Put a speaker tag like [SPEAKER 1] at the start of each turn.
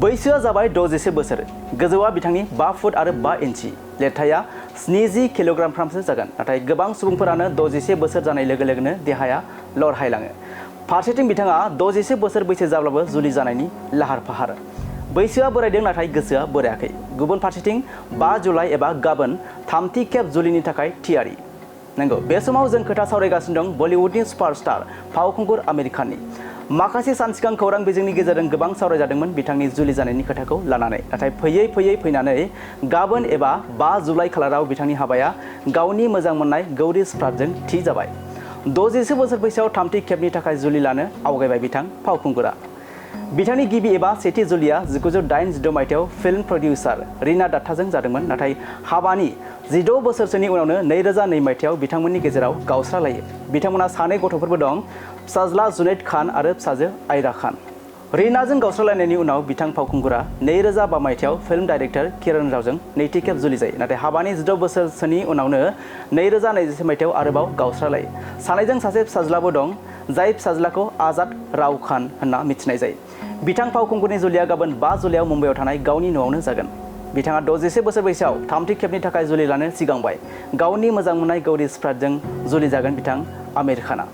[SPEAKER 1] बैसोआ जाबाय 60 बोसोर गोजौआ बिथांनि 5 फुट आरो 5 इन्चि लिरथाया 70 किल'ग्रामफ्रामसो जागोन नाथाय गोबां सुबुंफोरानो 61 बोसोर जानाय लोगो लोगोनो देहाया लरहायलाङो फारसेथिं बिथाङा 61 बोसोर बैसो जाब्लाबो जुलि जानायनि लाहार फाहार बैसोआ बोरायदों नाथाय गोसोआ बोरायाखै गुबुन फारसेथिं 5 जुलाइ एबा गाबोन थामथि खेब जुलिनि थाखाय थियारि नंगौ बे समाव जों खोथा सावरायगासिनो दं बलिउडनि सुपारस्टार फावखुंगुर आमिर खाननि माखासे सान सिगां खौरां बिजोंनि गेजेरजों गोबां सावरायजादोंमोन बिथांनि जुलि जानायनि खोथाखौ लानानै नाथाय फैयै फैनानै गाबोन एबा 5 जुलाइ खालाराव बिथांनि हाबाया गावनि मोजां मोननाय गौरी स्प्राटजों थि जाबाय 61 बोसोर बैसोआव थामथि खेबनि थाखाय जुलि लानो आवगायबाय बिथां फावखुंगुरा बिथांनि गिबि एबा सेथि जुलिया 1986 मायथाइयाव फिल्म प्रडिउसार रीना दत्ताजों जादोंमोन नाथाय हाबानि 16 बोसोरसोनि उनावनो 2002 मायथाइयाव बिथांमोननि गेजेराव गावस्रालायो बिथांमोना सानै गथ'फोरबो दं फिसाज्ला जुनैद खान आरो फिसाजो आयरा खान रीनाजों गावस्रालायनायनि उनाव बिथां फावखुंगुरा 2005 मायथाइयाव फिल्म डाइरेक्टर किरण रावजों नैथि खेब जुलि जायो नाथाय हाबानि 16 बोसोरसोनि उनावनो 2021 मायथाइयाव आरोबाव गावस्रालायो सानैजों सासे फिसाज्लाबो दं जाय फिसाज्लाखौ आजाद राव खान होनना मिथिनाय जायो बिथां फावखुंगुरनि जुलिया गाबोन 5 जुलाइयाव मुम्बाइआव थानाय गावनि न'आवनो जागोन बिथाङा 61 बोसोर बैसोआव थामथि खेबनि थाखाय जुलि लानो सिगांबाय गावनि मोजां मोननाय गौरी स्प्राटजों जुलि जागोन बिथां आमिर खाना